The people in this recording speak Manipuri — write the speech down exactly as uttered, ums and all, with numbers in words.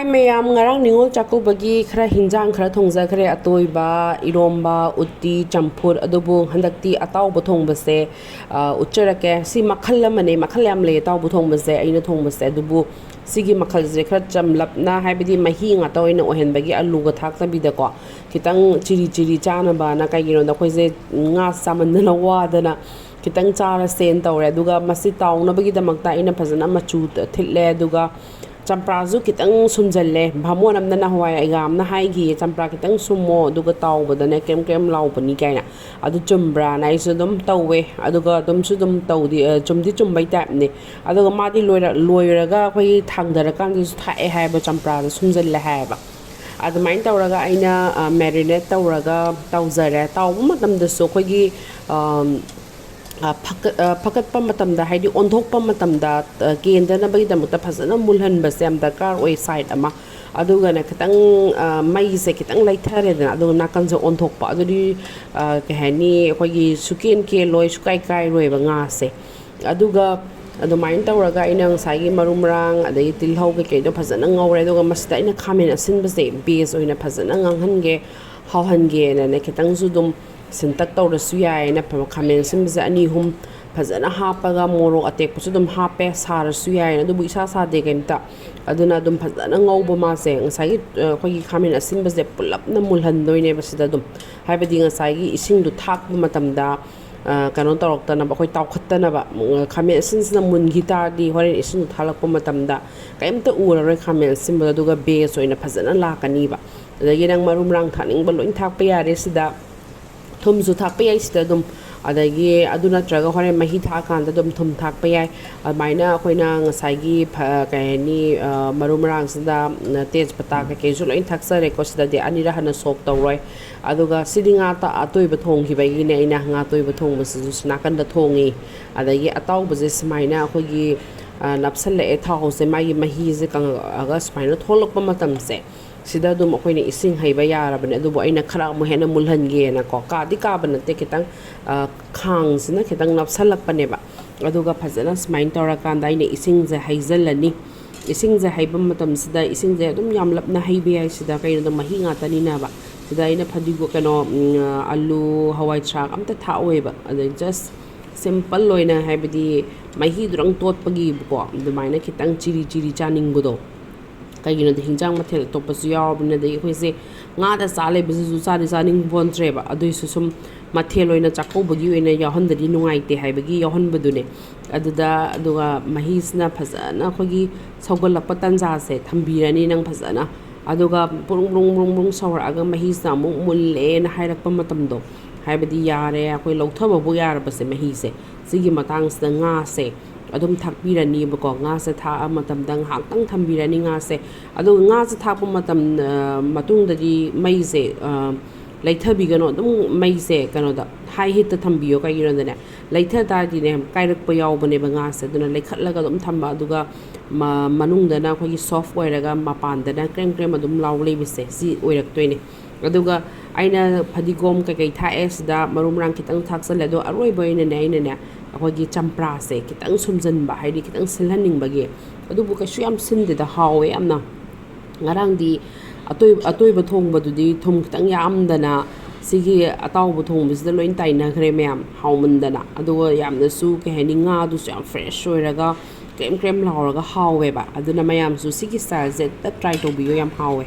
ꯃꯌꯥꯝ, ꯉꯔꯥꯡ ꯅꯤꯉꯣꯜ ꯆꯥꯛꯀꯧꯕꯒꯤ ꯈꯔ ꯍꯤꯟꯖꯥꯡ ꯈꯔ ꯊꯣꯡꯖꯈ꯭ꯔꯦ꯫ ꯑꯇꯣꯏꯕ, ꯏꯔꯣꯝꯕ, ꯎꯇꯤ, ꯆꯝꯐꯨꯠ꯫ ꯑꯗꯨꯕꯨ ꯍꯟꯗꯛꯇꯤ ꯑꯇꯥꯎꯕ ꯊꯣꯡꯕꯁꯦ, ꯑ, ꯎꯠꯆꯔꯛꯀꯦ꯫ ꯁꯤ ꯃꯈꯜ ꯑꯃꯅꯦ, ꯃꯈꯜ ꯌꯥꯝ ꯂꯩ ꯑꯇꯥꯎꯕ ꯊꯣꯡꯕꯁꯦ, ꯑꯩꯅ ꯊꯣꯡꯕꯁꯦ꯫ ꯑꯗꯨꯕꯨ ꯁꯤꯒꯤ ꯃꯈꯜꯁꯦ ꯈꯔ ꯆꯝꯂꯞꯅ, ꯍꯥꯏꯕꯗꯤ ꯃꯍꯤ ꯉꯥꯛꯇ ꯑꯣꯏꯅ ꯑꯣꯏꯍꯟꯕꯒꯤ, ꯑꯂꯨꯒ ꯊꯥꯛꯇꯕꯤꯗꯀꯣ, ꯈꯤꯇꯪ ꯆꯤꯔꯤ ꯆꯤꯔꯤ ꯆꯥꯅꯕꯅ꯫ ꯀꯩꯒꯤꯅꯣꯗ ꯑꯩꯈꯣꯏꯁꯦ ꯉꯥ ꯆꯥꯃꯟꯗꯅ ꯋꯥꯗꯅ ꯈꯤꯇꯪ ꯆꯥꯔꯁꯦꯅ ꯇꯧꯔꯦ꯫ ꯑꯗꯨꯒ ꯃꯁꯤ ꯇꯥꯎꯅꯕꯒꯤꯗꯃꯛꯇ ꯑꯩꯅ ꯐꯖꯅ ꯃꯆꯨ ꯊꯤꯠꯂꯦ꯫ ꯑꯗꯨꯒ ꯆꯝꯄ꯭ꯔꯥꯁꯨ ꯈꯤꯇꯪ ꯁꯨꯝꯖꯜꯂꯦ꯫ ꯚꯥꯃꯣꯟ ꯑꯃꯅ ꯅꯍꯥꯟꯋꯥꯏ ꯑꯩꯒꯥ ꯑꯃꯅ ꯍꯥꯏꯈꯤꯌꯦ, "ꯆꯝꯄ꯭ꯔꯥ ꯈꯤꯇꯪ ꯁꯨꯝꯃꯣ, ꯑꯗꯨꯒ ꯇꯥꯎꯕꯗꯅꯦ ꯀ꯭ꯔꯦꯝ ꯀ꯭ꯔꯦꯝ ꯂꯥꯎꯕꯅꯤ" ꯀꯥꯏꯅ꯫ ꯑꯗꯨ ꯆꯨꯝꯕ꯭ꯔꯥꯅ ꯑꯩꯁꯨ ꯑꯗꯨꯝ ꯇꯧꯋꯦ꯫ ꯑꯗꯨꯒ ꯑꯗꯨꯝꯁꯨ ꯑꯗꯨꯝ ꯇꯧꯗꯤ, ꯑ, ꯆꯨꯝꯗꯤ ꯆꯨꯝꯕꯩ ꯇꯥꯏꯞꯅꯦ꯫ ꯑꯗꯨꯒ ꯃꯥꯗꯤ ꯂꯣꯏꯔ-, ꯂꯣꯏꯔꯒ ꯑꯩꯈꯣꯏꯒꯤ ꯊꯥꯡꯗꯔꯀꯥꯟꯗꯁꯨ ꯊꯥꯛꯑꯦ ꯍꯥꯏꯌꯦꯕ, ꯆꯝꯄ꯭ꯔꯥꯗꯣ ꯁꯨꯝꯖꯜꯂꯦ ꯍꯥꯏꯌꯦꯕ꯫ ꯑꯗꯨꯃꯥꯏꯅ ꯇꯧꯔꯒ ꯑꯩꯅ, ꯑ, marinate ꯇꯧꯔꯒ ꯇꯧꯖꯔꯦ꯫ ꯇꯥꯎꯕ ꯃꯇꯝꯗꯁꯨ ꯑꯩꯈꯣꯏꯒꯤ, ꯑꯝ, ꯑ, ꯐꯀꯠ-, ꯑ, ꯐꯀꯠꯄ ꯃꯇꯝꯗ, ꯍꯥꯏꯗꯤ ꯑꯣꯟꯊꯣꯛꯄ ꯃꯇꯝꯗ, ꯑ, ꯀꯦꯟꯗꯅꯕꯒꯤꯗꯃꯛꯇ ꯐꯖꯅ ꯃꯨꯜꯍꯟꯕꯁꯦ ꯌꯥꯝ ꯗꯔꯀꯥꯔ ꯑꯣꯏ side ꯑꯃ꯫ ꯑꯗꯨꯒꯅꯦ, ꯈꯤꯇꯪ, ꯑ, ꯃꯩꯁꯦ ꯈꯤꯇꯪ ꯂꯩꯊꯔꯦꯗꯅ, ꯑꯗꯨꯒ ꯅꯥꯀꯟꯁꯦ ꯑꯣꯟꯊꯣꯛꯄ꯫ ꯑꯗꯨꯗꯤ, ꯑ, ꯀꯩ ꯍꯥꯏꯅꯤ, ꯑꯩꯈꯣꯏꯒꯤ ꯁꯨꯀꯦꯟ ꯀꯦꯜꯂꯣꯏ, ꯁꯨꯀꯥꯏ ꯀꯥꯏꯔꯣꯏꯕ ꯉꯥꯁꯦ꯫ ꯑꯗꯨꯒ ꯑꯗꯨꯃꯥꯏꯅ ꯇꯧꯔꯒ ꯑꯩꯅ ꯉꯁꯥꯏꯒꯤ ꯃꯔꯨ ꯃꯔꯥꯡ, ꯑꯗꯒꯤ ꯇꯤꯜꯍꯧ ꯀꯩꯀꯩꯗꯣ ꯐꯖꯅ ꯉꯧꯔꯦ꯫ ꯑꯗꯨꯒ ꯃꯁꯤꯗ ꯑꯩꯅ ꯈꯥꯃꯦꯟ ꯑꯁꯤꯟꯕꯁꯦ base ꯑꯣꯏꯅ ꯐꯖꯅ ꯉꯥꯡꯍꯟꯒꯦ, ꯍꯥꯎꯍꯟꯒꯦꯅꯅꯦ, ꯈꯤꯇꯪꯁꯨ ꯑꯗꯨꯝ ꯁꯤꯟꯇꯛ ꯇꯧꯔꯁꯨ ꯌꯥꯏꯌꯦꯅ ꯈꯥꯃꯦꯟ ꯑꯁꯤꯟꯕꯁꯦ ꯑꯅꯤ ꯑꯍꯨꯝ ꯐꯖꯅ ꯍꯥꯞꯄꯒ, ꯃꯣꯔꯣꯛ ꯑꯇꯦꯛꯄꯁꯨ ꯑꯗꯨꯝ ꯍꯥꯞꯄꯦ, ꯁꯥꯔꯁꯨ ꯌꯥꯏꯌꯦꯅ꯫ ꯑꯗꯨꯕꯨ ꯏꯁꯥ ꯁꯥꯗꯦ ꯀꯩꯝꯇ꯫ ꯑꯗꯨꯅ ꯑꯗꯨꯝ ꯐꯖꯅ ꯉꯧꯕ ꯃꯥꯁꯦ, ꯉꯁꯥꯏꯒꯤ, ꯑ, ꯑꯩꯈꯣꯏꯒꯤ ꯈꯥꯃꯦꯟ ꯑꯁꯤꯟꯕꯁꯦ ꯄꯨꯂꯞꯅ ꯃꯨꯜꯍꯟꯗꯣꯏꯅꯦꯕ ꯁꯤꯗ ꯑꯗꯨꯝ꯫ ꯍꯥꯏꯕꯗꯤ ꯉꯁꯥꯏꯒꯤ ꯏꯁꯤꯡꯗꯣ ꯊꯥꯛꯄ ꯃꯇꯝꯗ, ꯑ, ꯀꯩꯅꯣ ꯇꯧꯔꯛꯇꯅꯕ, ꯑꯩꯈꯣꯏ ꯇꯥꯎꯈꯠꯇꯅꯕ, ꯎꯝ, ꯈꯥꯃꯦꯟ ꯑꯁꯤꯟꯁꯤꯅ ꯃꯨꯟꯈꯤ ꯇꯥꯔꯗꯤ ꯍꯣꯔꯦꯟ ꯏꯁꯤꯡꯗꯣ ꯊꯥꯛꯂꯛꯄ ꯃꯇꯝꯗ ꯀꯩꯝꯇ ꯎꯔꯔꯣꯏ ꯈꯥꯃꯦꯟ ꯑꯁꯤꯟꯕꯗꯣ, ꯑꯗꯨꯒ base ꯑꯣꯏꯅ ꯐꯖꯅ ꯂꯥꯛꯀꯅꯤꯕ꯫ ꯑꯗꯒꯤ ꯅꯪ ꯃꯔꯨ ꯃꯔꯥꯡ ꯊꯥꯛꯅꯤꯡꯕ ꯂꯣꯏ ꯊꯥꯛꯄ ꯌꯥꯔꯦ ꯁꯤꯗ꯫ ꯊꯨꯝꯁꯨ ꯊꯥꯛꯄ ꯌꯥꯏ ꯁꯤꯗ ꯑꯗꯨꯝ꯫ ꯑꯗꯒꯤ ꯑꯗꯨ ꯅꯠꯇ꯭ꯔꯒ ꯍꯣꯔꯦꯟ ꯃꯍꯤ ꯊꯥꯛꯑꯀꯥꯟꯗ ꯑꯗꯨꯝ ꯊꯨꯝ ꯊꯥꯛꯄ ꯌꯥꯏ꯫ ꯑꯗꯨꯃꯥꯏꯅ ꯑꯩꯈꯣꯏꯅ ꯉꯁꯥꯏꯒꯤ ꯐ-, ꯀꯩ ꯍꯥꯏꯅꯤ, ꯑ, ꯃꯔꯨ ꯃꯔꯥꯡꯁꯤꯗ, ꯎꯝ, ꯇꯦꯖꯄꯇꯥ ꯀꯩꯀꯩꯁꯨ ꯂꯣꯏ ꯊꯥꯛꯆꯔꯦꯀꯣ꯫ ꯁꯤꯗꯗꯤ ꯑꯅꯤꯔꯛ ꯍꯟꯅ soak ꯇꯧꯔꯣꯏ꯫ ꯑꯗꯨꯒ ꯁꯤꯗꯤ ꯉꯥ ꯇ-, ꯑꯇꯣꯏꯕ ꯊꯣꯡꯈꯤꯕꯒꯤꯅꯦ, ꯑꯩꯅ ꯉꯥ ꯑꯇꯣꯏꯕ ꯊꯣꯡꯕꯁꯤꯁꯨ ꯁꯤ ꯅꯥꯀꯟꯗ ꯊꯣꯡꯉꯤ꯫ ꯑꯗꯒꯤ ꯑꯇꯥꯎꯕꯁꯦ ꯁꯨꯃꯥꯏꯅ ꯑꯩꯈꯣꯏꯒꯤ, ꯑ, ꯅꯞꯁꯜꯂꯛꯑꯦ, ꯊꯥꯎꯁꯦ, ꯃꯥꯒꯤ ꯃꯍꯤꯁꯦ ꯀꯪꯉꯛꯑꯒ ꯁꯨꯃꯥꯏꯅ ꯊꯣꯛꯂꯛꯄ ꯃꯇꯝꯁꯦ, ꯁꯤꯗ ꯑꯗꯨꯝ ꯑꯩꯈꯣꯏꯅ ꯏꯁꯤꯡ ꯍꯩꯕ ꯌꯥꯔꯕꯅꯦ꯫ ꯑꯗꯨꯕꯨ ꯑꯩꯅ ꯈꯔ ꯑꯃꯨꯛ ꯍꯦꯟꯅ ꯃꯨꯜꯍꯟꯒꯦꯅꯀꯣ, ꯀꯥꯗꯤ ꯀꯥꯕ ꯅꯠꯇꯦ, ꯈꯤꯇꯪ, ꯑ, ꯈꯥꯡꯁꯤꯅ ꯈꯤꯇꯪ ꯅꯞꯁꯜꯂꯛꯄꯅꯦꯕ꯫ ꯑꯗꯨꯒ ꯐꯖꯅ ꯁꯨꯃꯥꯏꯅ ꯇꯧꯔꯀꯥꯟꯗ ꯑꯩꯅ ꯏꯁꯤꯡꯁꯦ ꯍꯩꯖꯤꯜꯂꯅꯤ꯫ ꯏꯁꯤꯡꯁꯦ ꯍꯩꯕ ꯃꯇꯝꯁꯤꯗ ꯏꯁꯤꯡꯁꯦ ꯑꯗꯨꯝ ꯌꯥꯝꯂꯞꯅ ꯍꯩꯕ ꯌꯥꯏ꯫ ꯁꯤꯗ ꯀꯩꯅꯣꯗ ꯃꯍꯤ ꯉꯥꯛꯇꯅꯤꯅꯕ꯫ ꯁꯤꯗ ꯑꯩꯅ ꯐꯗꯤꯒꯣ ꯀꯩꯅꯣ, ꯎꯝ, ꯑꯂꯨ, ꯍꯋꯥꯏ ꯊ꯭ꯔꯥꯛ ꯑꯝꯇ ꯊꯥꯛꯑꯣꯏꯕ꯫ ꯑꯗꯩ just simple ꯑꯣꯏꯅ, ꯍꯥꯏꯕꯗꯤ ꯃꯍꯤꯗꯨꯗꯪ ꯇꯣꯠꯄꯒꯤꯕꯀꯣ, ꯑꯗꯨꯃꯥꯏꯅ ꯈꯤꯇꯪ ꯆꯤꯔꯤ ꯆꯤꯔꯤ ꯆꯥꯅꯤꯡꯕꯗꯣ꯫ ꯀꯩꯒꯤꯅꯣꯗ ꯍꯤꯟꯖꯥꯡ ꯃꯊꯦꯜ ꯑꯇꯣꯞꯄꯁꯨ ꯌꯥꯎꯔꯕꯅꯤꯅ, ꯑꯗꯩ ꯑꯩꯈꯣꯏꯁꯦ ꯉꯥꯗ ꯆꯥ ꯂꯩꯕꯁꯤꯁꯨ ꯆꯥꯗꯤ ꯆꯥꯅꯤꯡ ꯄꯣꯟꯗ꯭ꯔꯦꯕ꯫ ꯑꯗꯨꯏꯁꯨ ꯁꯨꯝ ꯃꯊꯦꯜ ꯑꯣꯏꯅ ꯆꯥꯛꯀꯧꯕꯒꯤ ꯑꯣꯏꯅ ꯌꯥꯎꯍꯟꯗꯗꯤ ꯅꯨꯡꯉꯥꯏꯇꯦ ꯍꯥꯏꯕꯒꯤ ꯌꯥꯎꯍꯟꯕꯗꯨꯅꯦ꯫ ꯑꯗꯨꯗ, ꯑꯗꯨꯒ ꯃꯍꯤꯁꯤꯅ ꯐꯖꯅ ꯑꯩꯈꯣꯏꯒꯤ ꯁꯧꯒꯠꯂꯛꯄ ꯇꯥꯟꯖꯥꯁꯦ ꯊꯝꯕꯤꯔꯅꯤ ꯅꯪ ꯐꯖꯅ꯫ ꯑꯗꯨꯒ ꯕ꯭ꯔꯨꯡ ꯕ꯭ꯔꯨꯡ ꯕ꯭ꯔꯨꯡ ꯕ꯭ꯔꯨꯡ ꯁꯧꯔꯛꯑꯒ ꯃꯍꯤꯁꯤꯅ ꯑꯃꯨꯛ ꯃꯨꯜꯂꯦꯅ ꯍꯥꯏꯔꯛꯄ ꯃꯇꯝꯗꯣ, ꯍꯥꯏꯕꯗꯤ ꯌꯥꯔꯦ, ꯑꯩꯈꯣꯏ ꯂꯧꯊꯕꯕꯨ ꯌꯥꯔꯕꯁꯦ ꯃꯍꯤꯁꯦ, ꯁꯤꯒꯤ ꯃꯇꯥꯡꯁꯤꯗ ꯉꯥꯁꯦ ꯑꯗꯨꯝ ꯊꯥꯛꯄꯤꯔꯅꯤꯕꯀꯣ꯫ ꯉꯥꯁꯦ ꯊꯥꯛꯑ ꯃꯇꯝꯗ ꯉꯥꯏꯍꯥꯛꯇꯪ ꯊꯝꯕꯤꯔꯅꯤ ꯉꯥꯁꯦ꯫ ꯑꯗꯨꯒ ꯉꯥꯁꯦ ꯊꯥꯛꯄ ꯃꯇꯝ, ꯑ, ꯃꯇꯨꯡꯗꯗꯤ ꯃꯩꯁꯦ, ꯑ, ꯂꯩꯊꯕꯤꯒꯅꯣ꯫ ꯑꯗꯨꯝ ꯃꯩꯁꯦ ꯀꯩꯅꯣꯗ, high heatꯇ ꯊꯝꯕꯤꯌꯣ꯫ ꯀꯩꯒꯤꯅꯣꯗꯅꯦ, ꯂꯩꯊ ꯇꯥꯔꯗꯤꯅꯦ ꯀꯥꯏꯔꯛꯄ ꯌꯥꯎꯕꯅꯦꯕ ꯉꯥꯁꯦ꯫ ꯑꯗꯨꯅ ꯂꯩꯈꯠꯂꯒ ꯑꯗꯨꯝ ꯊꯝꯕ꯫ ꯑꯗꯨꯒ ꯃ-, ꯃꯅꯨꯡꯗꯅ ꯑꯩꯈꯣꯏꯒꯤ soft ꯑꯣꯏꯔꯒ ꯃꯄꯥꯟꯗꯅ ꯀ꯭ꯔꯦꯝ ꯀ꯭ꯔꯦꯝ ꯑꯗꯨꯝ ꯂꯥꯎ ꯂꯩꯕꯁꯦ, ꯁꯤ ꯑꯣꯏꯔꯛꯇꯣꯏꯅꯦ꯫ ꯑꯗꯨꯒ ꯑꯩꯅ ꯐꯗꯤꯒꯣꯝ ꯀꯩꯀꯩ ꯊꯥꯛꯑꯦ, ꯁꯤꯗ ꯃꯔꯨ ꯃꯔꯥꯡ ꯈꯤꯇꯪ ꯊꯥꯛꯆꯜꯂꯦ꯫ ꯑꯗꯣ ꯑꯔꯣꯏꯕ ꯑꯣꯏꯅꯅꯦ ꯑꯩꯅꯅꯦ ꯑꯩꯈꯣꯏꯒꯤ ꯆꯝꯄ꯭ꯔꯥꯁꯦ ꯈꯤꯇꯪ ꯁꯨꯝꯖꯟꯕ, ꯍꯥꯏꯗꯤ ꯈꯤꯇꯪ ꯁꯤꯜꯍꯟꯅꯤꯡꯕꯒꯤ꯫ ꯑꯗꯨꯕꯨ ꯀꯩꯁꯨ ꯌꯥꯝ ꯁꯤꯟꯗꯦꯗ, ꯍꯥꯎꯋꯦ ꯌꯥꯝꯅ꯫ ꯉꯔꯥꯡꯗꯤ ꯑꯇꯣꯏ-, ꯑꯇꯣꯏꯕ ꯊꯣꯡꯕꯗꯨꯗꯤ ꯊꯨꯝ ꯈꯤꯇꯪ ꯌꯥꯝꯗꯅ ꯁꯤꯒꯤ ꯑꯇꯥꯎꯕ ꯊꯣꯡꯕꯁꯤꯗ ꯂꯣꯏ ꯇꯥꯏꯅꯈ꯭ꯔꯦ ꯃꯌꯥꯝ, ꯍꯥꯎꯃꯟꯗꯅ꯫ ꯑꯗꯨꯒ ꯌꯥꯝꯅꯁꯨ, ꯀꯩ ꯍꯥꯏꯅꯤ, ꯉꯥꯗꯨꯁꯨ ꯌꯥꯝ fresh ꯑꯣꯏꯔꯒ ꯀ꯭ꯔꯦꯝ ꯀ꯭ꯔꯦꯝ ꯂꯥꯎꯔꯒ ꯍꯥꯎꯋꯦꯕ꯫ ꯑꯗꯨꯅ ꯃꯌꯥꯝꯁꯨ ꯁꯤꯒꯤ styleꯁꯦ ꯑꯝꯇ try ꯇꯧꯕꯤꯌꯣ, ꯌꯥꯝ ꯍꯥꯎꯋꯦ꯫